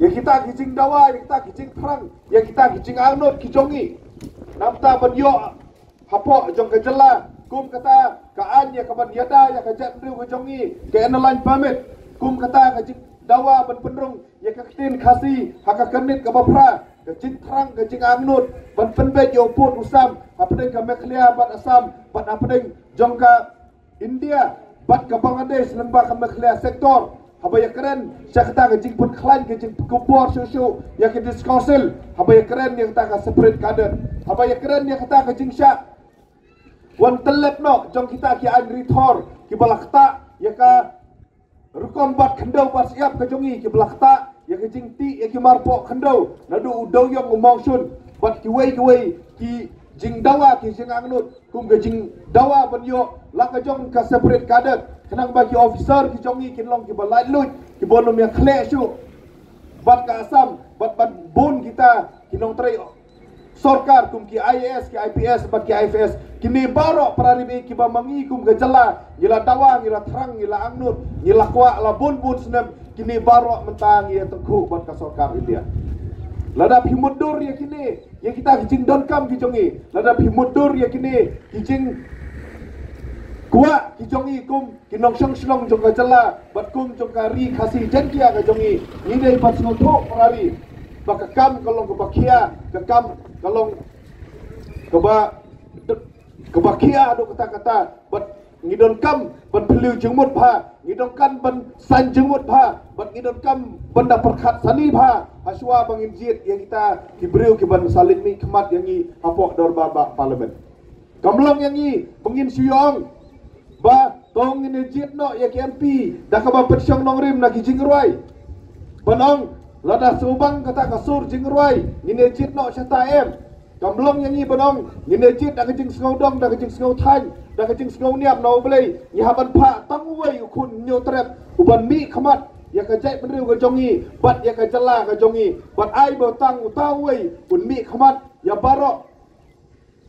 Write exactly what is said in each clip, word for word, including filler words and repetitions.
ïa kita ki jingdawa, ïa kita ki jingthrang, ïa kita ki jingangnud ki jong ngi. Namar ban ïoh hapoh jong ka jylla, kum kata ka aiñ ïa ka ban ïada ïa ka jaitbynriew ka jong ngi, ka Inner Line Permit, kum kata ka jingdawa ban pynrung ïa ka ktien Khasi ha ka kyrnit kaba phra, ka jingthrang, ka jingangnud ban pynbeit ïa u pud u sam hapdeng ka Meghalaya bad Assam bad hapdeng jong ka India bad ka Bangladesh lyngba ka Meghalaya Sector, haba ïakren sha kata ka jingpynkhlaiñ, ka jingpynkupbor shuh shuh ïa ka District Council, haba ïakren ïa kata ka separate cadre, haba ïakren ïa kata ka jingshah wan tyllep noh jong kita ki aiñ ri thor kiba la ktah ïa ka rukom bat khyndew bat shyiap ka jong ngi, kiba la ktah ïa ka jingtih ïa ki marpoh khyndew naduh u dewïong u mawshun bad kiwei kiwei ki jingdawa, ki jingangnud kum ka jingdawa ban ïoh la ka jong ka separate cadre, khnang ba ki officer ki jong ngi kin long kiba laitluid, kiba nym ïa khleh shuh bad ka Assam bad bad bun kita ki nongtrei sorkar kum ki I A S, ki I P S bad ki I F S. Kine baroh, para ri baieit, kiba ma ngi kum ka jylla ngi la dawa, ngi la thrang, ngi la angnud, ngi la kwah la bun bun snem. Kine baroh mynta ngi ïa tyngkhuh bad ka sorkar India. Lada phi mutdur ïa kine, ïa kita ki jingdonkam ki jong ngi, lada phi mutdur ïa kine ki jingkwah ki jong ngi kum ki nongshong shnong jong ka jylla bad kum jong ka ri Khasi Jaiñtia ka jong ngi, ngi dei ban sngewthuh, para ri, ba ka kam ka long kaba khia, ka kam ka long kaba, kaba khia haduh katta katta, bad ngi donkam ban phylliew jingmut bha, ngi donkam ban saiñ jingmut bha, bad ngi donkam ban da pyrkhat sani bha hashwa ba ngin jied ïa kita ki briew kiban sa leit mihkhmat ïa ngi hapoh dorbar bah Parliament. Kam long ïa ngi ba ngin shu ïa ong ba to ngin ïa jied noh ïa ki M P da kaba pynshong nongrim na ki jingrwai. Ban ong lada sngewbang kata ka sur jingrwai ngin ïa jied noh shata, em. Kam long ïa ngi ban ong ngin ïa jied da ka jingsngewdong, da ka jingsngewthaiñ, da ka jingsngewniam na U Blei. Ngi hap ban phah tang uwei u khun Hynñiewtrep uban mihkhmat ïa ka jaitbynriew ka jong ngi bad ïa ka jylla ka jong ngi, bad ai ba tang uta uwei un mihkhmat ïa baroh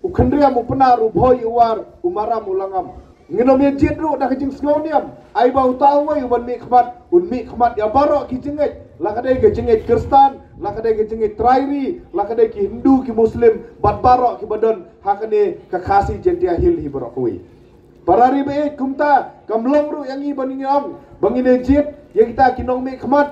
u Khynriam, u Pnar, u Bhoi, u War, u Maram, u Langam. Ngin ym ïa jied ruh da ka jingsngewniam. Ai ba uta uwei uban mihkhmat un mihkhmat ïa baroh ki jingngeit, la ka dei ka jingngeit Khristan, la ka dei ka jingngeit trai ri, la ka dei ki Hindu, ki Muslim bad baroh kiba don ha kane ka Khasi Jaiñtia Hills hi baroh kawei. Para ri baieit, kumta kam long ruh ïa ngi ban ong ba ngin ïa jied ïa kita ki nongmihkhmat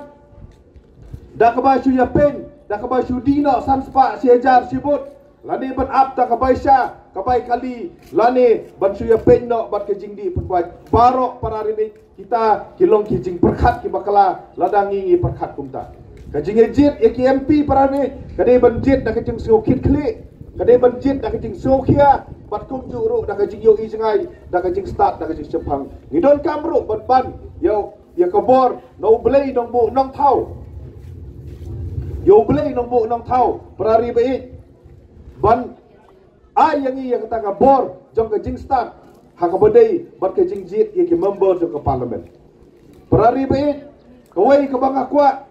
da kaba shu ïa pyn, da kaba shu dih noh san spah shi hajar shi bud, lane ban ap da ka bai sha, ka bai kali, lane ban shu ïa pyn noh bad ka jingdih pynkoit. Baroh, para ri baieit, kita ki long ki jingpyrkhat kiba bakla lada ngi ngi pyrkhat kumta. Ka jingïa jied ïa ki M P, para ri baieit, ka dei ban jied da ka jingsngewkhit khlieh, ka dei ban jied da ka jingsngewkhia, bad kumjuh ruh da ka jingïohi jngai, da ka jingstad, da ka jingshemphang. Ngi donkam ruh ban ban ïa ïa ka bor na U Blei Nongbuh Nongthaw. Ïa U Blei Nongbuh Nongthaw, para ri baieit, ban ai ïa ngi ïa kata ka bor jong ka jingstad ha kaba dei bad ka jingjied ïa ki member jong ka Parliament. Para ri baieit, kawei kaba nga kwah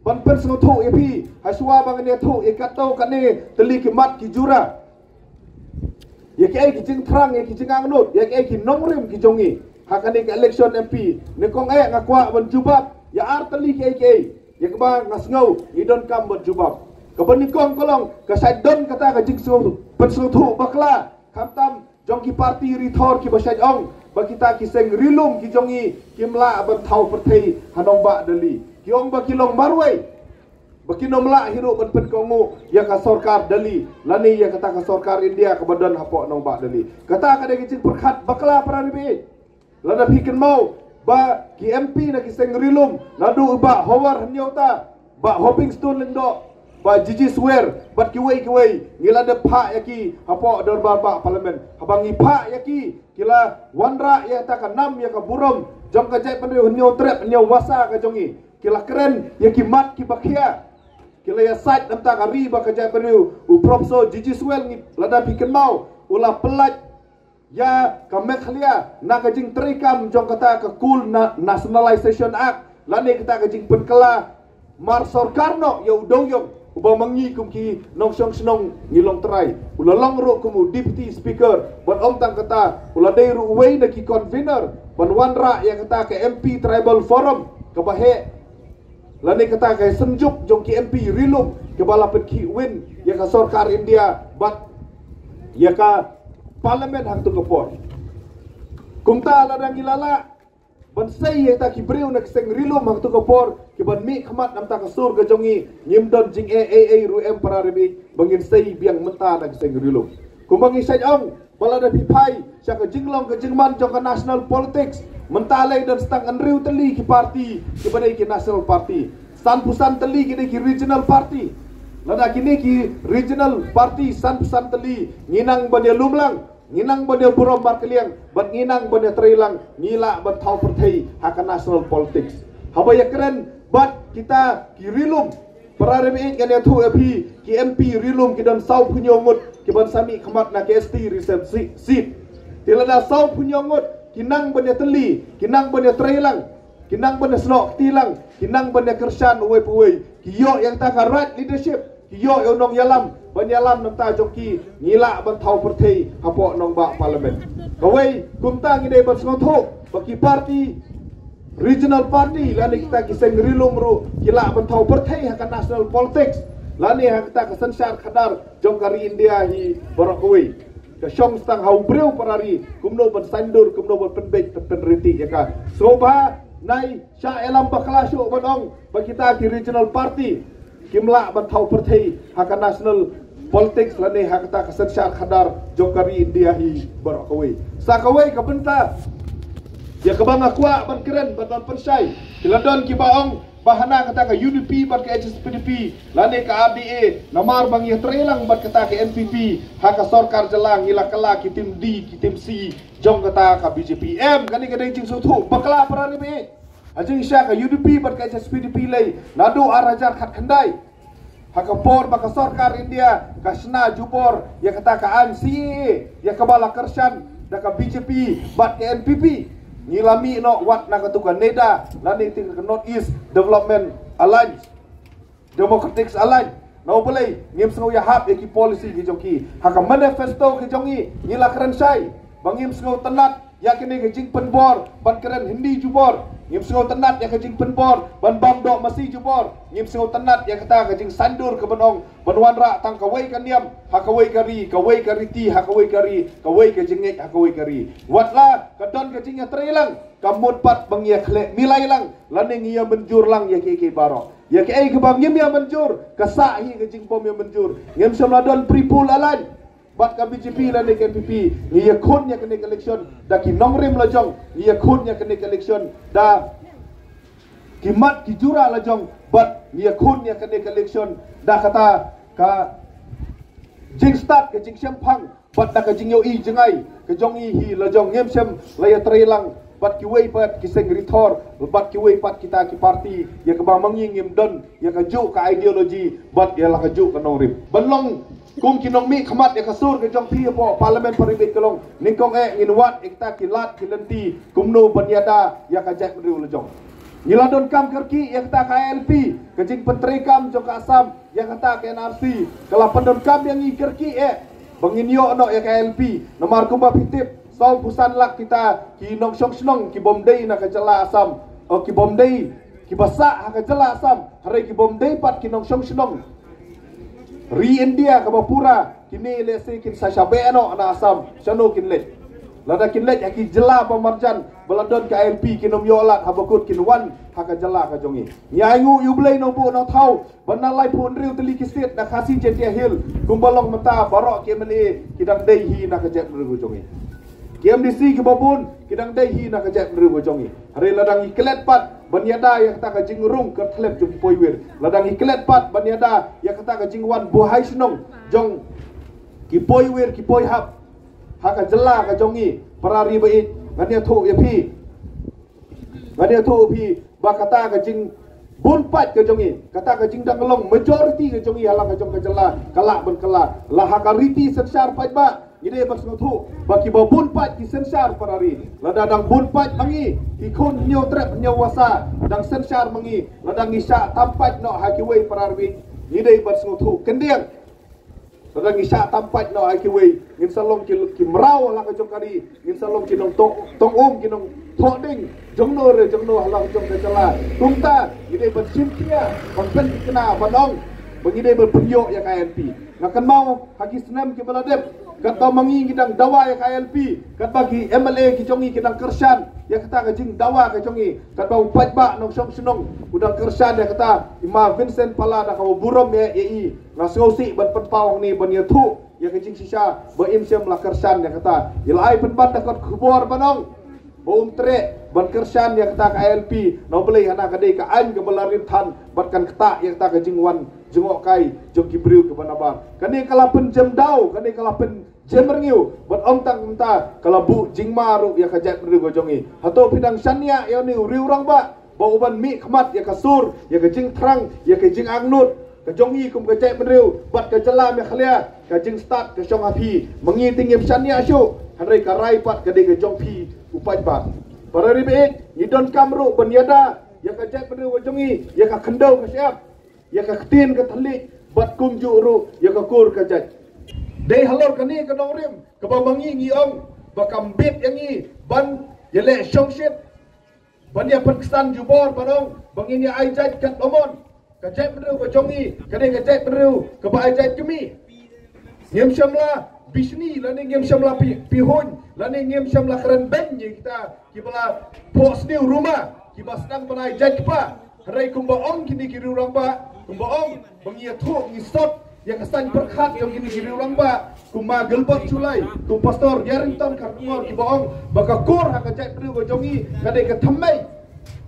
ban pynsngewthuh ïa phi hashwa ba ngan ïathuh ïa kato kane tylli ki mat ki jura, ïa kiei ki jingthrang, ïa ki jingangnud, ïa kiei ki nongrim ki jong ngi ha kane ka election M P. Nyngkong eh nga kwah ban jubab ïa ar tylli kiei kiei ïa kaba nga sngew ngi donkam ban jubab. Kaba nyngkong ka long, ka shait don kata ka jingsngew, pynsngewthuh bakla, khamtam jong ki party ri thor kiba shait ong ba kita ki seng ri lum ki jong ngi kim lah ban thaw pyrthei ha nongbah Delhi. Ki ong ba ki long marwei, ba kin ym lah hi ruh ban pynkohnguh ïa ka sorkar Delhi lane ïa kata ka sorkar India kaba don hapoh nongbah Delhi. Kata ka dei ka jingpyrkhat bakla, para ri baieit. Lada phi kynmaw ba ki M P na ki seng ri lum, naduh i Bah Hoover Hynñiewta, Bah Hopingstone Lyngdoh, Bah G G Swer bad kiwei kiwei, ngi la dep phah ïa ki hapoh dorbar bah Parliament. Haba ngi phah ïa ki, ki la wanrah ïa kata ka nam ïa ka burom jong ka jaitbynriew Hynñiewtrep Hynñiewmasa ka jong ngi. Ki la kren ïa ki mat kiba khia. Ki la ïasaid na bynta ka ri bad ka jaitbynriew. U Professor G G Swell, ngi, lada phi kynmaw, u la pyllait ïa ka Meghalaya na ka jingtreikam jong kata ka Coal Na-, Nationalisation Act, lane kata ka jingpynkylla mar sorkar noh ïa u dewïong uba ma ngi kum ki nongshong shnong ngi long trai. U la long ruh kum u Deputy Speaker, bad ym tang kata, u la dei ruh uwei na ki convener ban wanrah ïa kata ka M P Tribal Forum kaba heh lane kata ka synjuk jong ki M P ri lum kiba la pynkhih win ïa ka sorkar India bad ïa ka parliament hangtu ka por. Kumta lada ngi la lah ban sei ïa kita ki briew na ka seng ri lum hangtu ka por kiban mih khmat namar ka sur ka jong ngi, ngim don jingeh ei ei ruh em para ri ba ngin sei biang mynta na ka seng ri lum. Kumba ngi shait ong, ba lada phi phai sha ka jinglong ka jingman jong ka national politics, mynta lei don tang hynriew tylli ki party kiba dei ki national party. Sanphew san tylli ki dei ki regional party. Lada kine ki regional party sanphew san tylli ngi nang ban ïalum lang, ngi nang ban ïaburom markylliang bad ngi nang ban ïatrei lang, ngi lah ban thaw pyrthei ha ka national politics. Haba ïakren bad kita ki ri lum, para ri ba ïeit, ngan ïathuh ïa phi, ki M P ri lum ki don sawphew hynñiew ngut kiban sa mih khmat na ka S T reserve si- seat. Te lada sawphew hynñiew ngut ki nang ban ïatylli, ki nang ban ïatrei lang, ki nang ban ïasnoh kti lang, ki nang ban ïakyrshan uwei pa uwei, ki ïoh ïa kata ka right leadership, ki ïoh ïa u nongïalam ban ïalam namar jong ki, ngi lah ban thaw pyrthei hapoh nongbah parliament. Kawei, kumta ngi dei ban sngewthuh ba ki party, regional party lane kita ki seng ri lum ruh ki lah ban thaw pyrthei ha ka national politics lane ha kata ka synshar khadar jong ka ri India hi baroh kawei. Ka shong tang ha u briew para ri kumno ban saiñdur, kumno ban pynbeit, pynriti ïa ka. Sngewbha nai shah ïalam bakla shuh ban ong ba kita ki regional party kim lah ban thaw pyrthei ha ka national politics lane ha kata ka synshar khadar jong ka ri India hi baroh kawei. Sa kawei ka bynta ïa kaba nga kwah ban kren bad ban pynshai, ki la don kiba ong ba hana kata ka U D P bad ka H S P D P lane ka R D A, namar ba ngi ïatrei lang bad kata ka N P P ha ka sorkar jylla, ngi la kylla ki tim D ki tim C jong kata ka B J P. Em, kane ka dei jingsngewthuh bakla para ri ba ïeit. Ha jingshisha ka U D P bad ka H S P D P lei naduh ar hajar khatkhyndai, ha ka por ba ka sorkar India ka shna jubor ïa kata ka aiñ C A A, ïa kaba la kyrshan da ka B J P bad ka N P P. Ngi la mih noh wat na katu ka NEDA lane te ka North East Development Alliance, Democratic Alliance. Na u balei? Ngim sngew ïahap ïa ki policy ki jong ki. Ha ka manifesto ki jong ngi, ngi la kren shai ba ngim sngewtynnat ïa kane ka jingpynbor ban kren Hindi jubor, ngim sngewtynnat ïa ka jingpynbor ban bam doh masi jubor, ngim sngewtynnat ïa kata ka jingsaiñdur kaban ong ban wanrah tang kawei ka niam ha kawei ka ri, kawei ka riti ha kawei ka ri, kawei ka jingngeit ha kawei ka ri. Wat la ka don ka jingïatreilang, ka mut pat ba ngi ïakhleh milai lang lane ngi ïamynjur lang ïa kiei kiei baroh. Ïa kiei kiba ngim ïamynjur, ka sah hi ka jingbym ïamynjur. Ngim shym la don pre-poll alliance bad ka B J P lane ka N P P. Ngi ïakhun ïa kane ka election da ki nongrim la jong, ngi ïakhun ïa kane ka election da ki mat ki jura la jong, bad ngi ïakhun ïa kane ka election da kata ka jingstad, ka jingshemphang bad da ka jingïohi jngai ka jong ngi hi la jong. Ngim shym la ïatreilang bad kiwei pat ki seng rithor bad kiwei pat kita ki party ïa kaba ma ngi ngim don ïa kajuh ka ideology bad ïa la kajuh ka nongrim. Ban long kum ki nongmihkhmat ïa ka sur ka jong phi hapoh parliament, para ri ba ïeit, ka long nyngkong eh ngin wad ïa kita ki lad ki lynti kumno ban ïada ïa ka jaitbynriew la jong. Ngi la donkam kyrkieh ïa kata ka I L P, ka jingpyntreikam jong ka Assam ïa kata ka N R C, ka la pyndonkam ïa ngi kyrkieh eh ba ngin ïoh noh ïa ka I L P. Namar kumba phi tip, sawphew san lak kita ki nongshong shnong kibym dei na ka jylla Assam, o kibym dei, kiba sah ha ka jylla Assam, hynrei kibym dei pat ki nongshong shnong ri India kaba pura. Kine lehse kin sa shah beh noh na Assam, shano kin leit? Lada kin leit ha ki jylla ba marjan ba la don ka I L P, kin ym ïoh lad, haba kut kin wan ha ka jylla ka jong ngi. Ngi ainguh ïa U Blei Nongbuh Nongthaw ba na laiphew hynriew tylli ki seat na Khasi Jaintia Hills, kumba long mynta, baroh ki M L A ki dang dei hi na ka jaitbynriew ka jong ngi. Ki M D C kiba bun ki dang dei hi na ka jaitbynriew ka jong ngi. Hynrei lada ngi klet pat ban ïada ïa kata ka jingrung kyrthlep jong ki poiwir, lada ngi klet pat ban ïada ïa kata ka jingwan buhai shnong jong ki poiwir ki poihap ha ka jylla ka jong ngi, para ri ba ïeit, ngan ïathuh ïa phi, ngan ïathuh ïa phi ba kata ka jingbun paid ka jong ngi, kata ka jingdang long majority ka jong ngi ha la ka jong ka jylla, ka lah ban kylla. La ha ka riti synshar paidbah, ngi dei ban sngewthuh ba kiba bun paid ki synshar, para ri. Lada dang bun paid ma ngi, ki khun hynñiew trep hynñiew wasa dang synshar ma ngi, lada ngi shah tam paid noh ha kiwei, para ri, ngi dei ban sngewthuh khyndiat. Lada ngi shah tam paid noh ha kiwei, ngin sa long ki, ki mraw ha la ka jong ka ri, ngin sa long ki nongtong, tong um, ki nong, Thoh ding jongno re jongno halor jong ka jylla. Kumta ngi dei ban shim khia, ban pynthikna, ban ong ba ngi dei ban pynïoh ïa ka I L P. Nga kynmaw ha ki snem kiba la dep, katba ma ngi ngi dang dawa ïa ka I L P, katba ki M L A ki jong ngi ki dang kyrshan ïa kata ka jingdawa ka jong ngi, katba u paidbah nongshong shnong u dang kyrshan ïa kata, i ma Vincent Pala da kaba burom ïa i. Nga sngewsih ban pynpaw hangne ban ïathuh ïa ka jingshisha ba im shym la kyrshan ïa kata. I la ai pynban da ka khubor ban ong ba um treh ban kyrshan ïa kata ka I L P. Na u Blei, hana ka dei ka aiñ kaba la rit than bad kan ktah ïa kata ka jingwan jngohkai jong ki briew kiba nabar. Kane ka la pynjem daw, kane ka la pynjem rngiew bad ym tang mynta ka la buh jingma ruh ïa ka jaitbynriew ka jong ngi. Hato phi dang shaniah ïa une u riew rangbah ba u ban mih khmat ïa ka sur, ïa ka jingthrang, ïa ka jingangnud ka jong ngi kum ka jaitbynriew bad ka jylla Meghalaya? Ka jingstad ka shong ha phi. Ma ngi te ngim shaniah shuh, hynrei ka rai pat ka dei ka jong phi u paidbah. Para ri baieit, ngi donkam ruh ban ïada ïa ka jaitbynriew ka jong ngi, ïa ka khyndew ka shyiap, ïa ka ktien ka thylliej bad kumjuh ruh ïa ka kur ka jait. Dei halor kane ka nongrim kaba ma ngi ngi ong ba kam bit ïa ngi ban ïaleh shongshit, ban ïa pynksan jubor ban ong ba ngin ïa ai jait katba mon. Ka jaitbynriew ka jong ngi ka dei ka jaitbynriew kaba ai jait kmie. Ngim shym la bishni lane ngim shym la pi, pihuiñ lane ngim shym la kren beiñ ïa kita kiba la phohsniew ruma, kiba sdang ban ai jait kpa. Hynrei kumba ong kine ki riew rangbah, kumba ong ba ngi ïathuh, ngi sot ïa ka saiñ pyrkhat jong kine ki riew rangbah, kum ma Gilbert Shullai, kum Pastor Yarrington Kharkongor, kiba ong ba ka kur ha ka jaitbynriew ka jong ngi ka dei ka thymmei,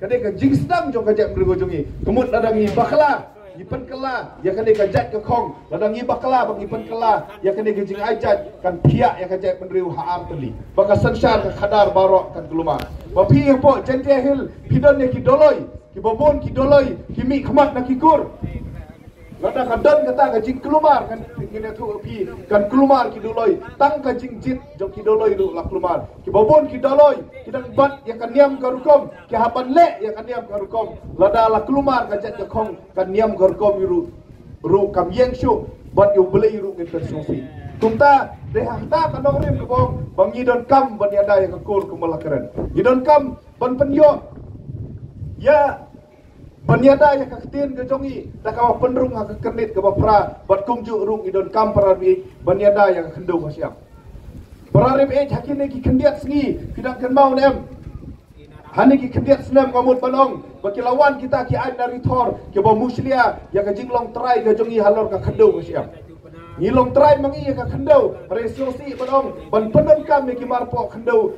ka dei ka jingsdang jong ka jaitbynriew ka jong ngi. Ka mut lada ngi bakla, ngi pynkylla ïa kane ka jait ka khong, lada ngi bakla ba ngi pynkylla ïa kane ka jingai jait, kan phiah ïa ka jaitbynriew ha ar tylli, ba ka synshar ka khadar baroh kan kulmar. Ba phi hapoh Jaintia Hills phi don ïa ki doloi, kiba bun ki doloi ki mih khmat na ki kur. Lada ka don kata ka jingkulmar, kan ngin ïathuh ïa phi, kan kulmar ki doloi. Tang ka jingjied jong ki doloi ruh la kulmar. Kiba bun ki doloi ki dang bat ïa ka niam ka rukom, ki hap ban leh ïa ka niam ka rukom. Lada la kulmar ka jait ka khong, ka niam ka rukom ruh, ruh kam ïeng shuh, bad ïa U Blei ruh ngin pynsngewsih. Kumta dei ha kata ka nongrim kaba ong ba ngi donkam ban ïada ïa ka kur kumba la kren. Ngi donkam ban pynïoh ïa, ban ïada ïa ka ktien ka jong ngi da kaba pynrung ha ka kyrnit kaba phra, bad kumjuh ruh ngi donkam, para ri, ban ïada ïa ka khyndew ka shyiap. Para ri baieit, ha kine ki khyndiat sngi, phi dang kynmaw ne em? Hangne ki khyndiat snem, nga mut ban ong ba ki la wan kita ki aiñ na Ri Thor kiba mushlia ïa ka jinglong trai ka jong ngi halor ka khyndew ka shyiap. Ngi long trai ma ngi ïa ka khyndew, hynrei sngewsih ban ong, ban pyndonkam ïa ki marpoh khyndew,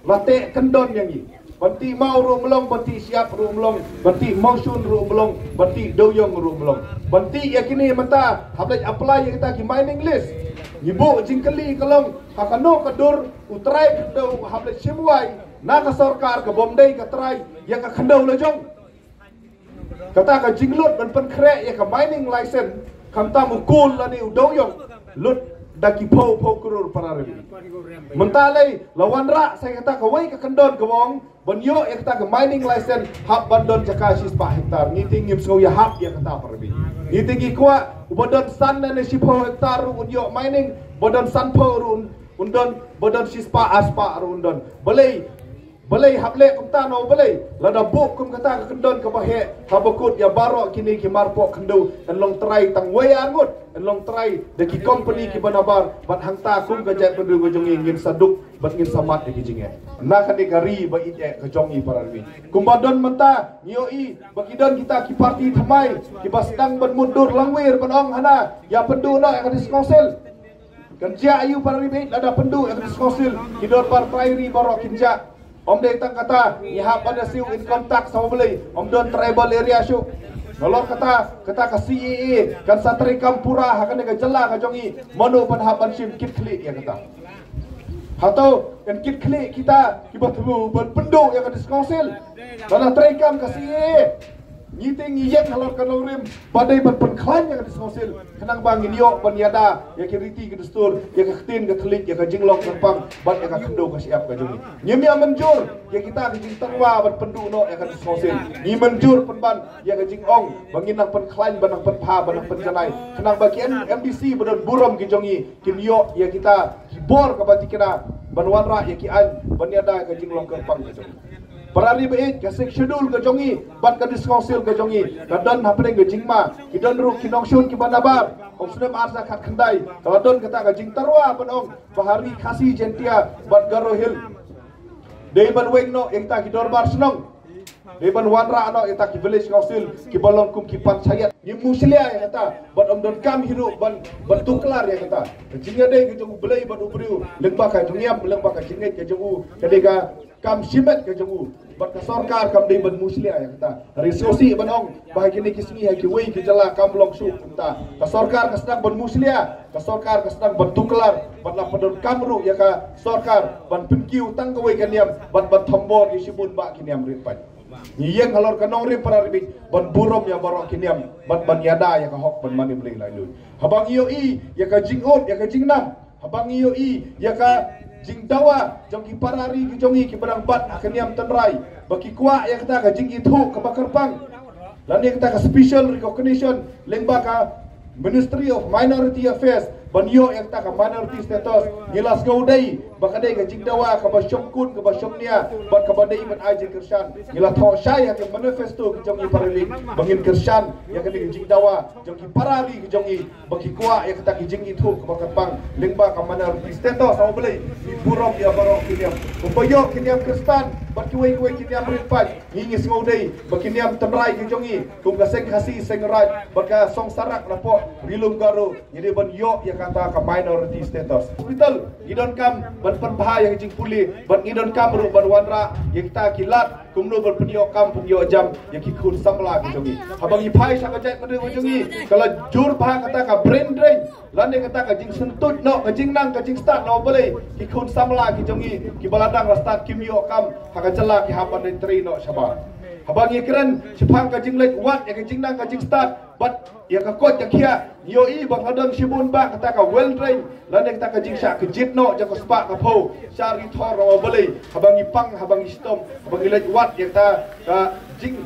la teh kyndon ïa ngi. Ban tih maw ruh ym long, ban tih shyiap ruh ym long, ban tih mawshun ruh ym long, ban tih dewïong ruh ym long. Ban tih ïa kine mynta hap leit apply ïa kita ki mining lease. Ngi buh jingkylli ka long, ha kano ka dur u trai khyndew hap leit shim wai na ka sorkar kabym dei ka trai ïa ka khyndew la jong. Kata ka jinglut ban pynkhreh ïa ka mining license, khamtam u kul lane u dewïong, lut da ki phew phew klur, para ri. Mynta lei la wanrah sa ïa kata kawei ka kyndon kaba ong ban ïoh ïa kata ka mining license hap ban don jaka shispah hektar. Ngi te ngim sngew ïahap ïa kata, para ri. Ngi te ngi kwah uba don san lane shiphew hektar ruh un ïoh mining, ba don sanphew ruh un, un don, ba don shispah arspah ruh un don. Balei? Balei hap leh kumta, no balei? Lada buh kum kata ka kyndon kaba heh, haba kut ïa baroh kine ki marpoh khyndew, yn long trai tang wei ar ngut, yn long trai da ki company kiba nabar, bad hangta kum ka jaitbynriew ka jong ngi ngin sa duk bad ngin sa mad da ki jingeh. Na kane ka ri ba ïeit eh ka jong ngi, para ri. Kumba don mynta, ngi ïohi ba ki don kita ki party thymmai kiba sdang ban mutdur langwir ban ong hana, ïa pynduh noh ïa ka District Council. Kan jia aïu, para ri baieit, lada pynduh ïa ka District Council? Ki dorbar trai ri baroh kin jah. Ym dei tang kata, ngi hap ban ïa siew income tax, sa U Blei, ym don tribal area shuh. Nalor kata, kata ka C A A kan sa treikam pura ha kane ka jylla ka jong ngi. Mano ban hap ban shim kit khlieh ïa kata? Hato yn kit khlieh kita kiba thmu ban pynduh ïa ka District Council? Lada treikam ka C A A, ngi te ngi ïeng halor ka nongrim ba dei ban pynkhlaiñ ïa ka District Council, khnang ba ngin ïoh ban ïada ïa ki riti ki dustur, ïa ka ktien ka thylliej, ïa ka jinglong kyrpang bad ïa ka khyndew ka shyiap ka jong ngi. Ngim ïa mynjur ïa kita ki jingtyrwa ban pynduh noh ïa ka District Council. Ngi mynjur pynban ïa ka jingong ba ngin nang pynkhlaiñ, ba nang pynpha, ba nang pynjanai, khnang ba ki M-, M D C ba don burom ki jong ngi kin ïoh ïa kita ki bor kaba thikna ban wanrah ïa ki aiñ ban ïada ka jinglong kyrpang ka jong ngi. Para ri baieit, ka Sixth Schedule ka jong ngi bad ka District Council ka jong ngi ka don hapdeng ka jingma, ki don ruh ki nongshun kiba nabar. Kum snem ar hajar khatkhyndai ka la don kata ka jingtyrwa ban ong ba ha ri Khasi, Jaintia bad Garo Hills dei ban weng noh ïa kita ki dorbar shnong. Dei ban wanrah noh ïa kita ki village council kiba long kum ki panchayat. Ngi mushlia ïa kata bad ym donkam hi ruh ban, ban tuklar ïa kata. Ka jingïadei ka jong U Blei bad u briew lyngba ka jingïam, lyngba ka jingngeit ka jong u, ka dei ka kam shimet ka jong u. Bad ka sorkar kam dei ban mushlia ïa kata. Hynrei sngewsih ban ong ba ha kine ki sngi ha kiwei ki jylla kam long shuh kumta. Ka sorkar ka sdang ban mushlia, ka sorkar ka sdang ban tuklar, bad la pyndonkam ruh ïa ka sorkar ban pynkiew tang kawei ka niam bad ban thombor ïa shibun bah ki niam rit paid. Ngi ïeng halor ka nongrim, para ri baieit, ban burom ïa baroh ki niam bad ban ïada ïa ka hok ban mane Blei laitluid. Haba ngi ïohi ïa ka jingud, ïa ka jingnam, haba ngi ïohi ïa ka jingdawa jong ki para ri ki jong ngi kiba dang bat ha ka niam tynrai ba ki kwah ïa kata ka jingithuh kaba kyrpang lane kata ka special recognition lyngba ka Ministry of Minority Affairs ban ïoh ïa kata ka minority status, ngi la sngewdei ba ka dei ka jingdawa kaba shongkun, kaba shongnia bad kaba dei ban ai jingkyrshan. Ngi la thoh shai ha ka manifesto ka jong ngi, para ri, ba ngin kyrshan ïa ka dei ka jingdawa jong ki para ri ka jong ngi ba ki kwah ïa kata ka jingithuh kaba kyrpang lyngba ka minority status. Ïa U Blei, ngi burom ïa baroh ki niam, kumba ïoh ki niam Khristan bad kiwei kiwei ki niam rit paid. Ngi, ngi sngewdei ba ki niam tynrai ki jong ngi kum ka Seng Khasi, Seng Raij bad ka Seng Sarak napoh Ri Lum Garo, ngi dei ban ïoh ïa kata ka minority status. Hospital, ngi donkam ban pynbha ïa ka jingpule bad ngi donkam ruh ban wanrah ïa kita ki lad kumno ban pynïoh kam pynïoh jam ïa ki khun samla ki jong ngi. Haba ngi phai sha ka jaitbynriew ka jong ngi, ka la jur bha kata ka brain drain lane kata ka jingsyntuid noh ka jingnang ka jingstad. Ïa U Blei, ki khun samla ki jong ngi kiba la dang la stad kim ïoh kam ha ka jylla ki hap ban trei noh shabar. Haba ngi kren shaphang ka jingleit wad ïa ka jingnang ka jingstad bad ïa ka koit ka khiah, ngi ïohi ba ka don shibun bah kata ka well drain lane kata ka jingshah kjit noh jong ka spah ka phew sha ri thor. Ïa U Blei, haba ngi pang, haba ngi shitom, haba ngi leit wad ïa kata ka jing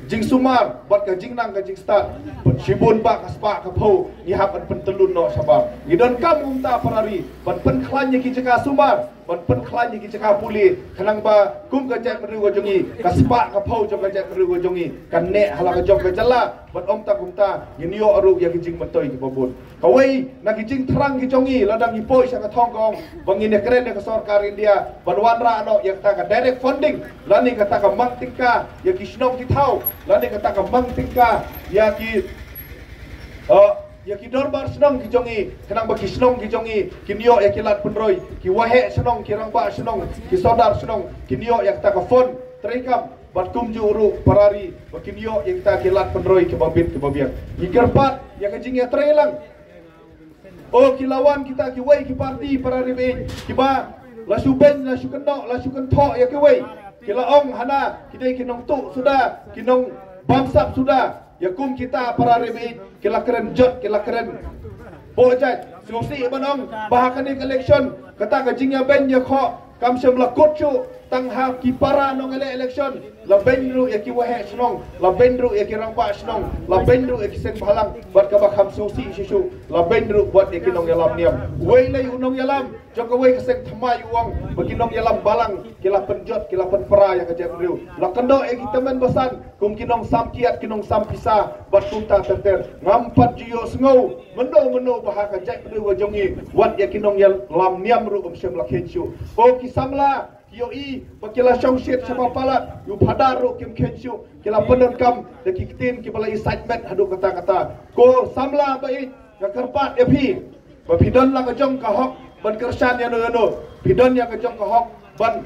jingsumar bad ka jingnang ka jingstad, shibun bah ka spah ka phew ngi hap ban pyntyllun noh shabar. Ngi donkam kumta, para ri, ban pynkhlaiñ ïa ki jaka sumar, ban pynkhlaiñ ïa ki jaka pule, khnang ba kum ka jaitbynriew ka jong ngi, ka spah ka phew jong ka jaitbynriew ka jong ngi kan neh ha la ka jong ka jylla. Bad ym tang kumta, ngin ïoh ruh ïa ki jingmyntoi kiba bun. Kawei na ki jingthrang ki jong ngi lada ngi poi sha ka thong ka ong ba ngin ïakren ïa ka sorkar India ban wanrah noh ïa kata ka direct funding lane kata ka mang tyngka ïa ki shnong ki thaw lane kata ka mang tyngka ïa ki, eh, ïa ki dorbar shnong ki jong ngi, khnang ba ki shnong ki jong ngi kin ïoh ïa ki lad pynroi, ki waheh shnong, ki rangbah shnong, ki sordar shnong kin ïoh ïa kata ka fund treikam. Bad kumjuh ruh, para ri, ba kin ïoh ïa kita ki lad pynroi kiba bit kiba biang. Ngi kyrpad ïa ka jingïatreilang. O, ki la wan kita kiwei ki party, para ri baieit, kiba la shu beiñ, la shu kynnoh, la shu kynthoh ïa kiwei. Ki la ong hana ki dei ki nongtuh suda, ki nongbamsap suda. Ïa kum kita, para ri baieit, ki la kren jot, ki la kren pohjait. Sngewsih ban ong ba ha kane ka election kata ka jingïabeiñ ïakhoh kam shym la kut shuh tang ha ki para nongïaleh election. La beiñ ruh ïa ki waheh shnong, la beiñ ruh ïa ki rangbah shnong, la beiñ ruh ïa ki seng bhalang. Bad kaba kham sngewsih shisha, la beiñ ruh bad ïa ki nongïalam niam. Uwei lei u nongïalam jong kawei ka seng thymmai u ong ba ki nongïalam balang ki la pynjot, ki la pynpra ïa ka jaitbynriew. La kynnoh ïa ki tymmen basan kum ki nongsam kiad, ki nongsam pisa bad kumta ter ter. Ngam pat ju ïohsngew mynno mynno ba ha ka jaitbynriew ka jong ngi wat ïa ki nongïalam niam ruh ym shym la kheiñ shuh. O, ki samla, ki ïohi ba ki la shongshit shabar palat, ïa u phadar ruh kim kheiñ shuh. Ki la pyndonkam da ki ktien kiba la isaitmet haduh katta katta. Ko samla baieit, nga kyrpad ïa phi ba phi don la ka jong ka hok ban kyrshan ïano ïano. Phi don ïa ka jong ka hok ban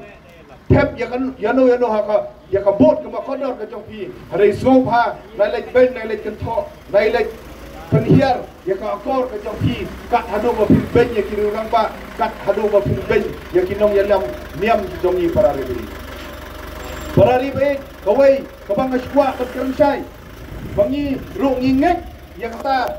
thep ïa ka, ïano ïano ha ka, ïa ka vote kaba kordor ka jong phi. Hynrei sngewbha, nai leit beiñ, nai leit kynthoh, nai leit pynhiar ïa ka akor ka jong phi, kat haduh ba phin beiñ ïa ki riew rangbah, kat haduh ba phin beiñ ïa ki nongïalam niam jong ngi, para ri baieit. Para ri baieit, kawei kaba nga sngewkwah ban kren shai, ba ngi ruh ngi ngeit ïa kata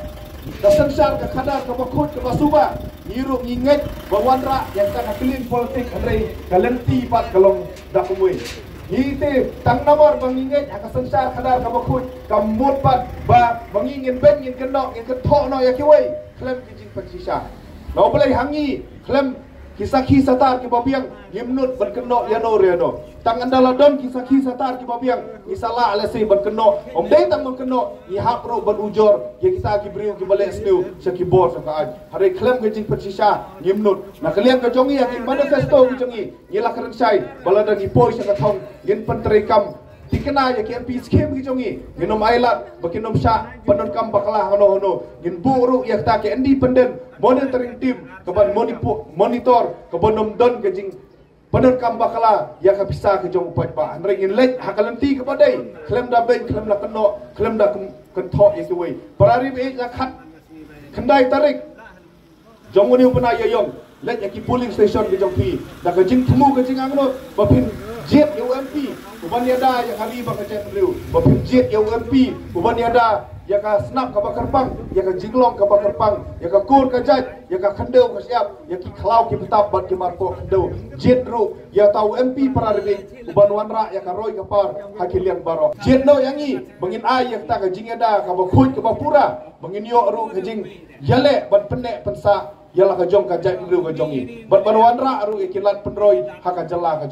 ka synshar ka khadar kaba khuid kaba suba. Ngi ruh ngi ngeit ba wanrah ïa kata ka clean politics, hynrei ka lynti pat ka long da kumwei. Ngi te tang namar ba ngi ngeit ha ka synshar khadar kaba khuid, ka mut pat ba, ba ngi ngin beiñ, ngin kynnoh, ngin kynthoh noh ïa kiwei khlem ki jingpynshisha. Na U Blei ha ngi khlem Ki sakhi satar kiba biang ngim nud ban kynnoh ïa no re no. Tang ynda la don ki sakhi satar kiba biang ngi sa lah lehse ban kynnoh. Ym dei tang ban kynnoh, ngi hap ruh ban ujor ïa kita ki briew kiba leh sniew sha ki bor sha ka aiñ. Hynrei khlem ka jingpynshisha ngim nud. Na ka liang ka jong ngi ha ki manifesto ki jong ngi, ngi la kren shai ba lada ngi poi sha ka thong ngin pyntreikam thikna ïa ki M P scheme ki jong ngi. Ngin ym ailad ba kin ym shah pyndonkam bakla hano hano. Ngin buh ruh ïa kita ki independent monitoring team kaban monipo-, monitor, kaban ym don ka jingpyndonkam bakla ïa ka pisa ka jong u paidbah. Hynrei ngin leit ha ka lynti kaba dei, khlem da beiñ, khlem da kynnoh, khlem da kyn-, kynthoh ïa kiwei. Para ri baieit, la khatkhyndai tarik jong une u bnai Ïaïong, leit ïa ki polling station ki jong phi da ka jingthmu ka jingangnud ba phin jied ïa u M P uban ïada ïa ka ri bad ka jaitbynriew, ba phin jied ïa u M P uban ïada ïa ka snam kaba kyrpang, ïa ka jinglong kaba kyrpang, ïa ka kur ka jait, ïa ka khyndew ka shyiap, ïa ki khlaw ki btap bad ki marpoh khyndew. Jied ruh ïa uta u M P para ri baieit uban wanrah ïa ka roi ka par ha ki liang baroh. Jied noh ïa ngi ba ngin ai ïa kata ka jingïada kaba khuid kaba pura, ba ngin ïoh ruh ka jing ïaleh ban pynneh pynsah ïa la ka jong ka jaitbynriew ka jong ngi bad ban wanrah ruh ïa ki lad pynroi ha ka jylla ka